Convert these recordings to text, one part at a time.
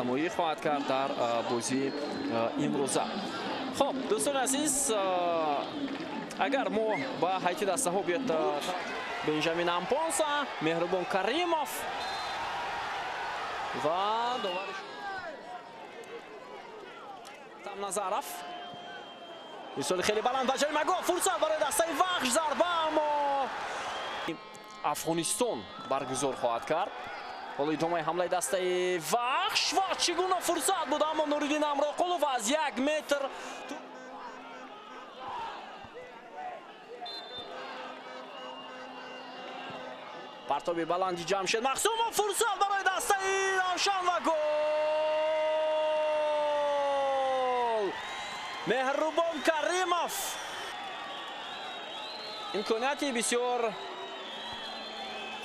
Намоӣ хоҳад кард дар бозии имрӯза. Хуб, дӯстони азиз, агар мо ба ҳайати дастаҳо биёд, Бенҷамин Ампонса, Меҳрубон Каримов ва довари Назаров. Ирсоли хеле баланд ба ҷаримагоҳ, фурсат барои дастаи Вахш, зарба, аммо Афғонистон баргузор хоҳад кард. Ҳоло идомаи ҳамлаи дастаи Вахш ва чӣ гуна фурсат буд, аммо Нуриддин Амроқулов аз 1 метр партоби баланди Ҷамшед Махсумов, фурсат барои дастаи Равшан ва гол! Меҳрубон Каримов имконияти бисёр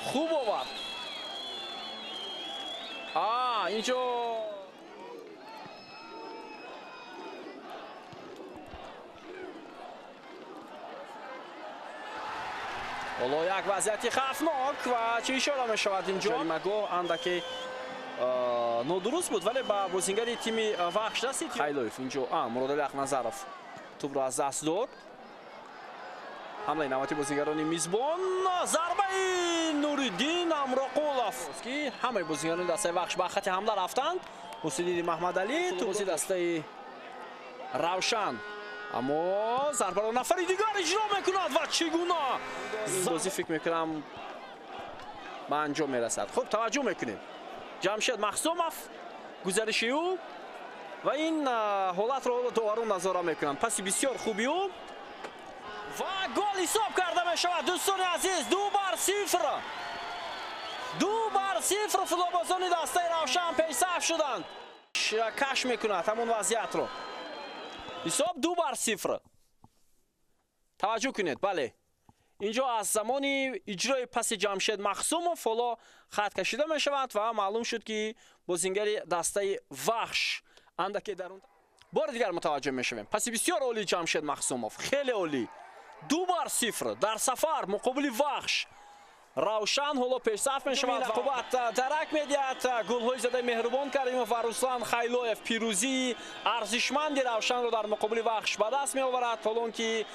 хуб овард. Инҷо ҳоло як вазъияти хавфнок ва чӣ ишора мешавад инҷо? Ҷаримагоҳ андаке нодуруст буд, вале ба бозингари тими Вахш расид. Хайлоев инҷо, Муродали Ақназаров тӯбро аз даст дод. Ҳамлаи навбати бозингарони мизбон, зарбаи Нуриддин Амроқулов, ки ҳамаи бозингарони дастаи Вахш ба хати ҳамла рафтанд. Муслиддини Маҳмадалӣ, тӯбози дастаи Равшан, аммо зарбаро нафари дигар иҷро мекунад ва чӣ гуна бозӣ фикр мекунам ба анҷом мерасад. Хуб, таваҷҷӯҳ мекунем. Ҷамшед Махсумов, гузариши ӯ ва ин ҳолатро доварон назора мекунанд. Паси бисёр хуби ӯ ва гол ҳисоб карда мешавад. Дӯстони азиз, 2-0. 2-0 футболбозони дастаи Равшан пешсаф шуданд. Каш мекунад ҳамон вазъиятро. Ҳисоб 2-0. Таваҷҷӯҳ кунед, бале. Инҷо аз замони иҷрои паси Ҷамшед Махсумов ҳоло хат кашида мешавад ва маълум шуд, ки бозингари дастаи Вахш андаке дар он. Бори дигар мутаваҷҷӯҳ мешавем. Паси бисёр олӣ Ҷамшед Махсумов, хеле олӣ. 2-0 дар сафар муқобили Вахш. Равшан ҳоло пешсаф мешавад. Рақобат дарак медиҳад. Голҳои задаи Меҳрубон Каримов ва Руслан Хайлоев пирӯзии арзишманди Равшанро дар муқобили Вахш ба даст меоварад, ҳолон ки